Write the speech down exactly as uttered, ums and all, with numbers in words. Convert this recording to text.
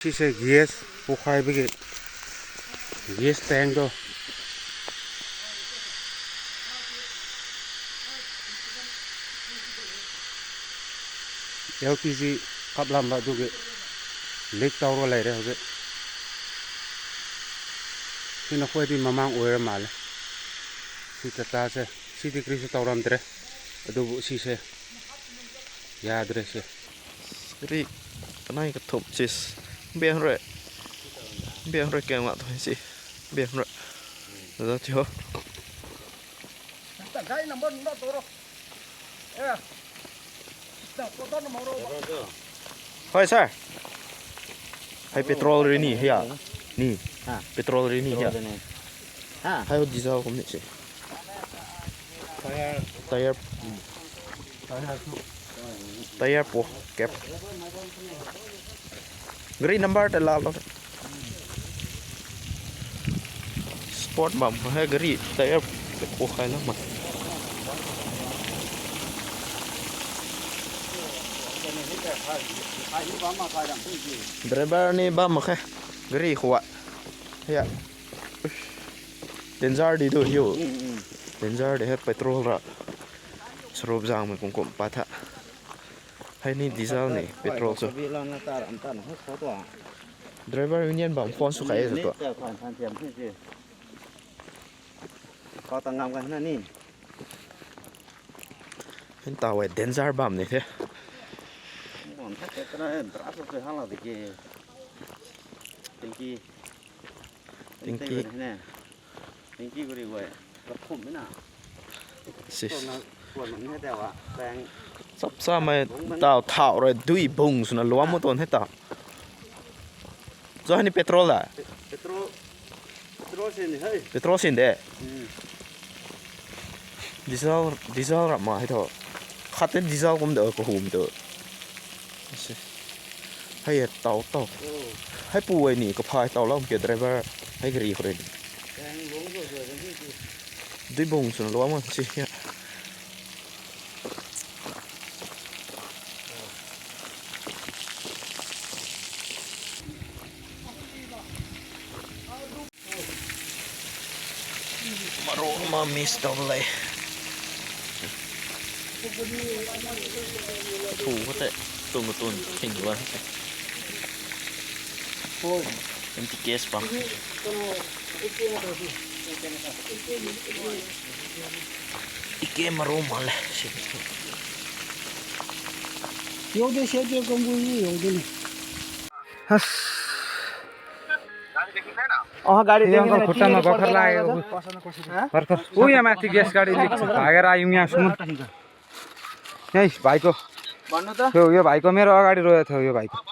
ꯁꯤꯁꯦ ꯒ꯭ꯌꯥꯁ ꯄꯣꯈꯥꯏꯕꯒꯤ ꯒ꯭ꯌꯥꯁ ꯇꯦꯡꯗꯣ, ꯑꯦꯜ ꯄꯤ ꯖꯤ ꯀꯥꯞꯂꯝꯕ ꯑꯗꯨꯒꯤ ꯂꯤꯛ ꯇꯧꯔꯒ ꯂꯩꯔꯦ ꯍꯧꯖꯤꯛ꯫ ꯁꯤ ꯅꯈꯣꯏꯗꯤ ꯃꯃꯥꯡ ꯑꯣꯏꯔ ꯃꯥꯜꯂꯦ꯫ ꯁꯤ ꯇꯥꯇꯥꯁꯦ, ꯁꯤꯗꯤ ꯀꯔꯤꯁꯨ ꯇꯧꯔꯝꯗ꯭ꯔꯦ, ꯑꯗꯨꯕꯨ ꯁꯤꯁꯦ ꯌꯥꯗ꯭ꯔꯦ ꯁꯦ꯫ ꯀꯔꯤ ꯀꯅꯥꯏ ꯀꯊꯨꯞ ꯆꯤꯁ ꯕꯦꯡ ꯔꯦ꯫ ꯕꯦꯡ ꯔꯦ ꯀꯦꯡ ꯂꯥꯛ ꯊꯣꯏ ꯁꯤ ꯕꯦꯡ ꯔꯦ꯫ ꯑꯗꯣ ꯊꯤꯍꯣ꯫ ꯍꯣꯏ ꯁꯥꯔ꯫ ꯍꯥꯏ ꯄꯦꯇ꯭ꯔꯣꯜ ꯔꯤꯅꯤ ꯍꯌꯥ꯫ ꯅꯤ꯫ ꯍꯥ꯫ ꯄꯦꯇ꯭ꯔꯣꯜ ꯔꯤꯅꯤ ꯍꯌꯥ꯫ ꯄꯦꯇ꯭ꯔꯣꯜꯗꯅꯦ꯫ ꯍꯥ꯫ ꯍꯥꯏ ꯗꯤꯖꯜ ꯀꯨꯝꯅꯤ ꯁꯤ꯫ ꯇꯥꯌꯔ꯫ ꯇꯥꯌꯔ꯫ ꯎꯝ꯫ ꯇꯥꯌꯔ ꯁꯨ꯫ ꯇꯥꯌꯔ ꯄꯣ ꯀꯦꯞ꯫ ꯒꯥꯔꯤ ꯅꯝꯕꯔ ꯇ ꯂꯥꯜꯂꯣ꯫ ꯁ꯭ꯄꯣꯔꯠ ꯕꯝ ꯍꯦ ꯒꯥꯔꯤ ꯇꯥꯌꯔ ꯄꯣꯈꯥꯏꯅ ꯃ꯫ ꯗ꯭ꯔꯥꯏꯚꯔꯅꯤ ꯕꯝ ꯃꯈꯩ ꯒꯥꯔꯤ ꯈꯨꯋꯥ꯫ ꯍꯦ꯫ ꯗꯦꯟꯖꯔꯗꯤ ꯗꯨ ꯍꯤꯌꯨ꯫ ꯎꯝ, ꯎꯝ꯫ ꯗꯦꯟꯖꯔꯗꯤ ꯍꯦ ꯄꯦꯇ꯭ꯔꯣꯜ ꯔ꯫ ꯁꯔꯨꯞ ꯖꯥꯡꯃꯩ ꯀꯨꯝꯀꯨꯝ ꯄꯥꯊ꯫ ꯍꯥꯏꯅꯤ ꯗꯤꯖꯜꯅꯤ, ꯄꯦꯇ꯭ꯔꯣꯜꯁꯨ꯫ ꯗ꯭ꯔꯥꯏꯚꯔ ꯌꯨꯅꯤꯌꯟ ꯕꯥꯎ ꯐꯣꯟꯁꯨ ꯀꯛꯑꯦ ꯖꯥꯠꯇꯣ꯫ ꯍꯦꯟ ꯇꯥꯎꯋꯦ, ꯗꯦꯟꯖꯔ ꯕꯥꯝꯅꯤ ꯁꯦ꯫ ꯇꯦꯡꯀꯤ꯫ ꯇꯦꯡꯀꯤ꯫ ꯁꯤꯁ꯫ ꯆꯞ ꯆꯥꯃꯩ ꯇꯥꯎ ꯊꯥꯎꯔꯦ ꯗꯨꯏ ꯕꯨꯡꯁꯨꯅ ꯂꯨꯋꯥ ꯃꯇꯣꯟ ꯍꯦ ꯇꯥꯎ꯫ ꯖꯣ ꯍꯅꯤ ꯄꯦꯇ꯭ꯔꯣꯜ ꯂ? ꯄꯦꯇ꯭ꯔꯣꯜ, ꯄꯦꯇ꯭ꯔꯣꯜ ꯁꯤꯟꯗꯦ ꯍꯩ꯫ ꯄꯦꯇ꯭ꯔꯣꯜ ꯁꯤꯟꯗꯦ? ꯎꯝ꯫ ꯗꯤꯖꯜ, ꯗꯤꯖꯜ ꯔ ꯃꯥ ꯍꯥꯏ ꯊꯧ꯫ ꯈꯥꯇꯦ ꯗꯤꯖꯜ ꯀꯨꯝꯗ ꯀꯍꯨꯝꯗ꯫ ꯁꯤ꯫ ꯍꯩ ꯇꯥꯎ ꯇꯥꯎ꯫ ꯑꯣ꯫ ꯍꯩ ꯄꯨ ꯑꯣꯏꯅꯤ ꯀꯐꯥꯏ ꯇꯥꯎ ꯂꯥꯎ ꯀꯦ ꯗ꯭ꯔꯥꯏꯚꯔ ꯍꯩ ꯒꯥꯔꯤ ꯈꯨꯔꯦꯟ꯫ ꯀꯌꯥꯝ ꯂꯣꯡ ꯇꯧ ꯇꯧꯔꯦ ꯃꯤꯗꯤ꯫ ꯗꯨꯏ ꯕꯣꯡ ꯁꯨꯅ ꯂꯣ ꯑꯃ ꯁꯤ꯫ ꯑꯔꯣ, ꯑꯃ ꯃꯤꯁ ꯇꯧꯕ ꯂꯩ꯫ ꯊꯨ ꯈꯛꯇ ꯇꯨꯝ ꯇꯨꯝ ꯊꯤꯡꯕ ꯈꯛꯇ꯫ ꯑꯦꯝ ꯇꯤ ꯀꯦ ꯑꯦꯁ ꯄꯥꯝ꯫ ꯏꯀꯦ ꯃꯔꯨ ꯃꯥꯜꯂꯦ ꯁꯤꯗꯤ꯫ ꯌꯧꯗꯦ, ꯁꯦꯠꯇꯦ, ꯀꯣꯡꯒꯨꯜꯒꯤ ꯌꯧꯗꯦꯅꯦ꯫ ꯑꯁ꯫ ꯑꯣ, ꯒꯥꯔꯤ ये अंकल खुट्टामा बखर लागेको। भर्खर ऊ यहाँ माथि ग्यास गाडी लिएको छ, भागेर आयौँ यहाँसम्म। यहीँ भाइको, भन्नु त। यो, यो भाइको मेरो अगाडि रोएको थियो यो भाइको।